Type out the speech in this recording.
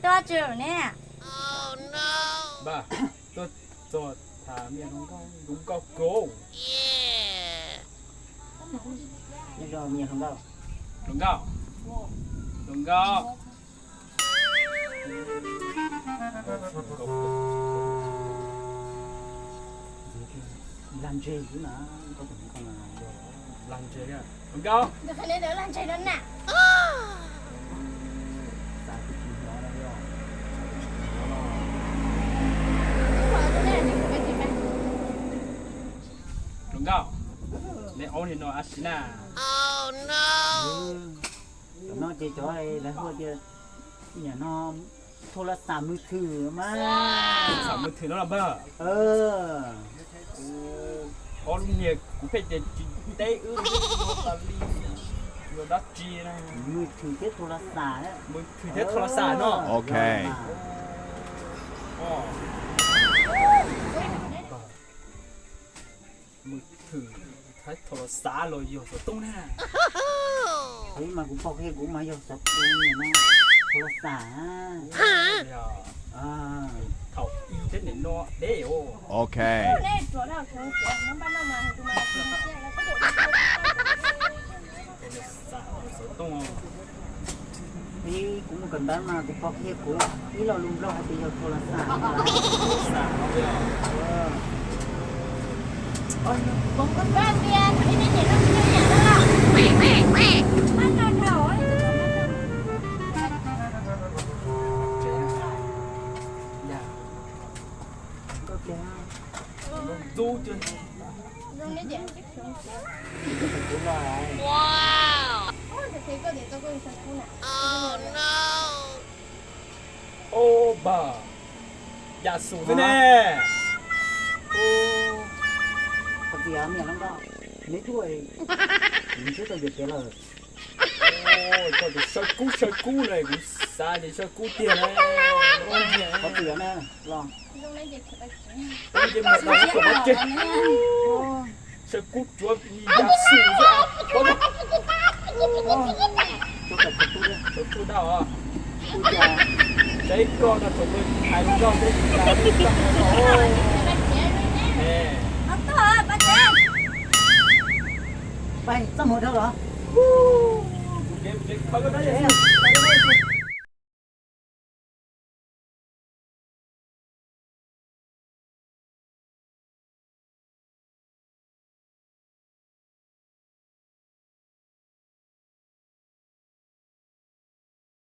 Tuaj tsev ne. Npawg, tuaj txog tham me hluas nkauj, hluas nkauj kub. Nyob zoo me hluas nkauj. Hluas nkauj. Hluas nkauj. Lag ntseg xwb na, koj tus hluas nkauj na, lag ntseg na. Hluas nkauj. Ntawd qhia li ntawd lag ntseg no na. Xav tus tsis hnov no yog. Hluas nkauj, neb aub niag no ab tsi na. Cov no ces cov lawv hu tias, niam no, thau las xam mws thwm mas. Xam mws thwm no los npawg. Ob lub niag kuv pheej tias tsis teb wb li, tas li, yuav dab tsi na. Mws thwm thiab thau las xam. Mws thwm thiab thau las xam no. Ok. Mws thwm thiab thau las xam los yog xov tooj na. Ib mas kuv pom kiag kuv mas yog xov tooj no, thau las xam. Thaum ub thiab nim no deb os. Ok. Ib kuv mus kawm ntawv mas kuv pom kiag kuv ib lo lus Nplog hais tias yog thau las xam. Au npawg, yam xum xwb ne. Qhov txiv niam hluas nkauj, neb tuaj, neb twb tau yuam kev lawm. Koj tus saw kub saw kub na, kuv xav tias saw kub tiag na. Qhov txiv na, los. Saw kub tsuav yam xum xwb. Tsuav dab os. Tsev koj no thaum kawg hais lus nkauj peb tsis tas peb tsis tau hais lus nkauj. Pais txoj hmoov dhau los.